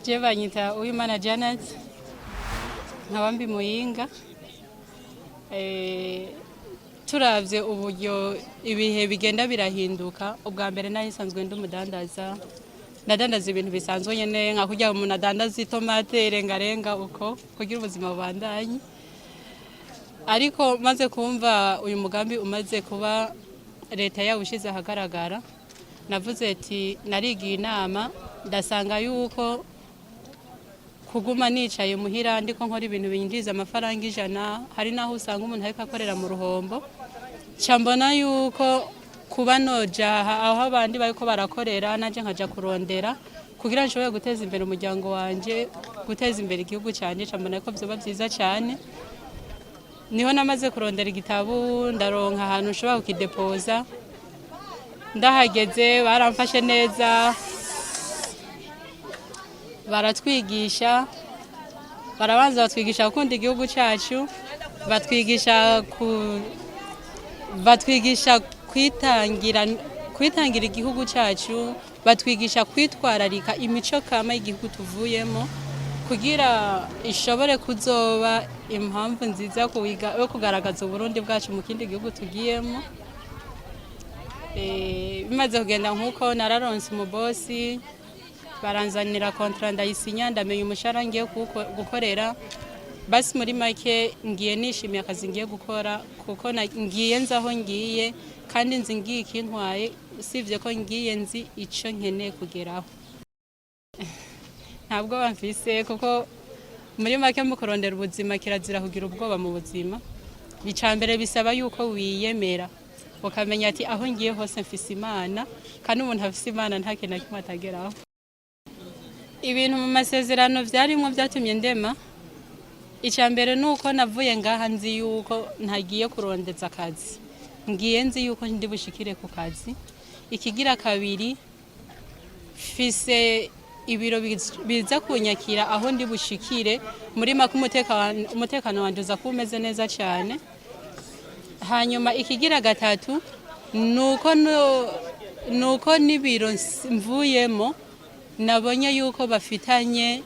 Je banyita Uwimana Janet, nkaba mbi Muyinga. Turavye uburyo ibihe bigenda birahinduka, ubwa mbere nari nsanzwe ndi umudandaza, ndadandaza ibintu bisanzwe nyene, nka kurya umuntu adandaza itomate, irengarenga, uko kugira ubuzima bubandanye. Ariko maze kumva uyu mugambi umaze kuba leta yawushize ahagaragara, navuze ati narigiye inama, ndasanga yuko kuguma nicaye muhira ndiko nkora ibintu binjiriza amafaranga 100, hari naho usanga umuntu ariko akorera mu ruhombo. Nca mbona yuko kuba nojaha aho abandi bariko barakorera, nanje nkaja kurondera kugira nshobore guteza imbere umuryango wanje, guteza imbere igihugu canje, nca mbona ko vyoba vyiza cane. Niho namaze kurondera igitabu, ndaronka ahantu nshobora kukidepoza. Ndahageze baramfashe neza, baratwigisha, barabanza batwigisha gukunda igihugu cyacu, batwigisha kwitangira igihugu cyacu, batwigisha kwitwararika imico kama y'igihugu tuvuyemo kugira ishobore kuzoba impamvu nziza yo kugaragaza Uburundi bwacu mu kindi gihugu tugiyemo. Bimaze kugenda nk'uko, nararonse umubosi, baranzanira contrat, ndayisinya, ndamenya umushahara ngiye gukorera. Basi muri make ngiye nishimiye akazi ngiye gukora, kuko ngiye nzi aho ngiye kandi nzi ngiye ikintwaye, usibye ko ngiye nzi icyo nkeneye kugeraho. Nta bwoba mfise, kuko muri make mu kurondera ubuzima kirazira kugira ubwoba mu buzima. Icya mbere bisaba yuko wiyemera, ukamenya ati aho ngiye hose mfise Imana, kandi umuntu afise Imana nta kintu na kimwe atageraho. Ibintu mu masezerano byarimwo byatumye ndema, icya mbere ni uko navuye ngaha nzi yuko ntagiye kurondeza akazi, ngiye nzi yuko ndi bushikire ku kazi. Ikigira kabiri, mfise ibiro biza kunyakira aho ndi bushikire. Muri make umutekano wanje uza kuba umeze neza cyane. Hanyuma ikigira gatatu nuko n'ibiro mvuyemo nabonye yuko bafitanye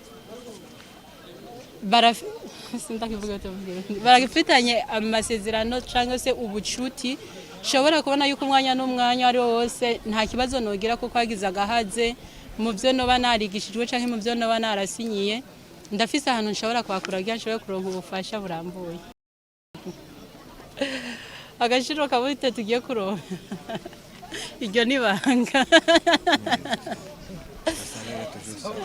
sindakivuga barafitanye amasezerano cyangwa se ubucuti, nshobora kubona yuko umwanya n'umwanya ari wo wose nta kibazo nogira, kuko hagize agahaze mu byo noba narigishijwe cyangwa mu byo noba narasinyiye, ndafise ahantu nshobora kwakura kugira nshobore kuronka ubufasha burambuye. Agaciro kabute tugiye kuronka, iryo ni ibanga. Salaire toujours.